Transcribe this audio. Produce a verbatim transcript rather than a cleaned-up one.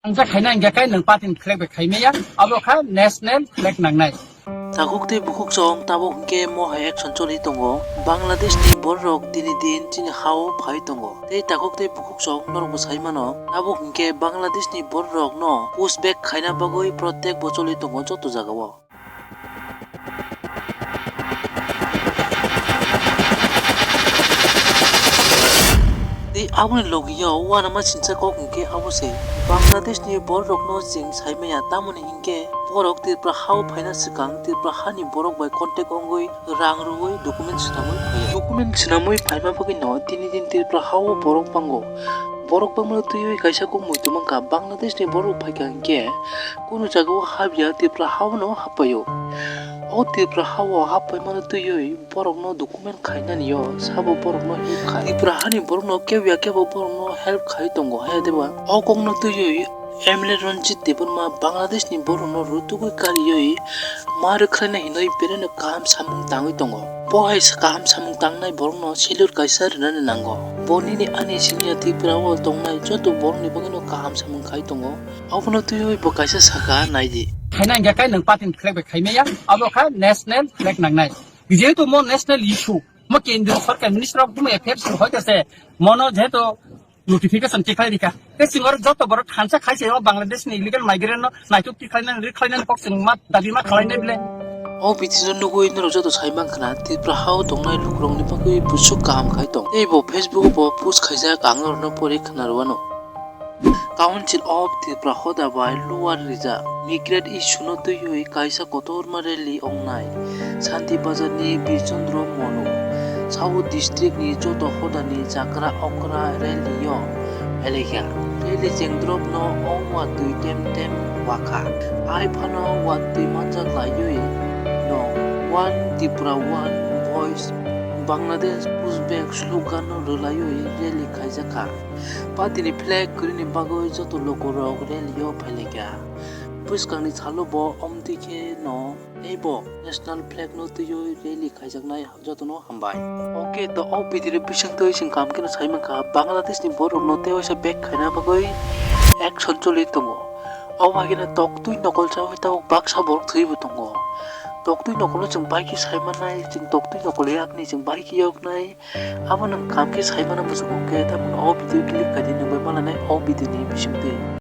Ang je khaina hingkhe kai nwng party ni flag bai khaimaya, abo kha national flag nangnai. Takhuk tei bukhuk chwng tabuk hwnkhe mohai action choli tongo. Bangladesh ni borok dini din chini ha-o phai tongo. Tei takhuk tei bukhuk chwng norokbo sai mano. Tabuk hwnkhe Bangladesh ni borok no push back khaina bagwi protest bo choli tongo joto jagao. Tei aboni logi o uanama sinsa kok hwnkhe abo se Bangladesh ni borok no chwng sai maya, tamoni hwnkhe borok Tripura ha-o phaina swkang Tripura hani borok bai contact wngwi rang rwui document swnamwi phai. Document swnamwi phaima bagwi no tini din Tripura ha-o borok bango. Borok bangmano twiwi kaisa kok muitu mankha, Bangladesh ni borok phaikha hwnkhe kunu jagao habya Tripura ha-o no happaio. O Tripura ha-o happaimano twiwi borokno document khainani o sabo borokno help khai. Tripura hani borokno kebo ya kebo borokno help khai tongo, haya deba? O kokno twiwi M L A Ranjit Debbarma Bangladesh ni borokno rutugwi kariwi ma rwkhlaina hinwi belai no kaham samung tangwi tongo. Bo hai kaham samung tangnai borokno salute kaisa rwnani nango. Bo nini ani siniya Tripura o tongnai joto borokni bagwino kaham samung khai tongo. Obono twiwi bo kaisa sakha, naidi. Khaina hingkhe kai nwng party ni flag bai khaimaya, abo kha national flag nangnai. Jehetu mo national issue, mo kendriya sarkar minister of home affairs hoite se mono jehetu notification tikhlai rikha. Te singor joto borok thansa khai se o Bangladesh ni illegal migrant no naituk tikhlainani rikhlainani kok chwng ma dabi ma khlainai bile. O video no nugwi norok joto sai mankha na Tripura ha-o tongnai lukurokni bagwi busuk kaham khai tong. Tei bo Facebook o bo post khaijak, ang norokno pori khna rwano. Council of Tripura hoda bai Lower Rijang migrant issue no twiwi kaisa kotorma rally wngnai. Santi Bazar ni Birchandra Monu, South District ni joto hoda ni chakra okra rally o phailekha. Rally chengdrop no o watwi tem tem wakha. Hai phano watwi manjak laiwi no One Tripura One Voice Bangladesh pushback slogan no rwlaiwi rally khaijakha. Party ni flag kwrwini bagwi joto lukurok rally o phailekha. Bwskangni salo bo omtwi khe no teibo national flag no twiwi rally khaijaknai jotono hambai. Okay, to o video ni bisingtwi chwng kaham kheno sai mankha, Bangladesh ni borok no tei waisa back khaina bagwi action choli tongo. O bai kheno toktwi nokol chawi tabuk baksa borok thwibo tongo. Toktwi nokol no chwng bai khe sai mannai, chwng toktwi nokol yakni chwng bai khe yoknai. Abo nwng kaham khe sai mano muchungo khe, tamo o video click khai di, nwng bai ma lainai o video ni bisingtwi.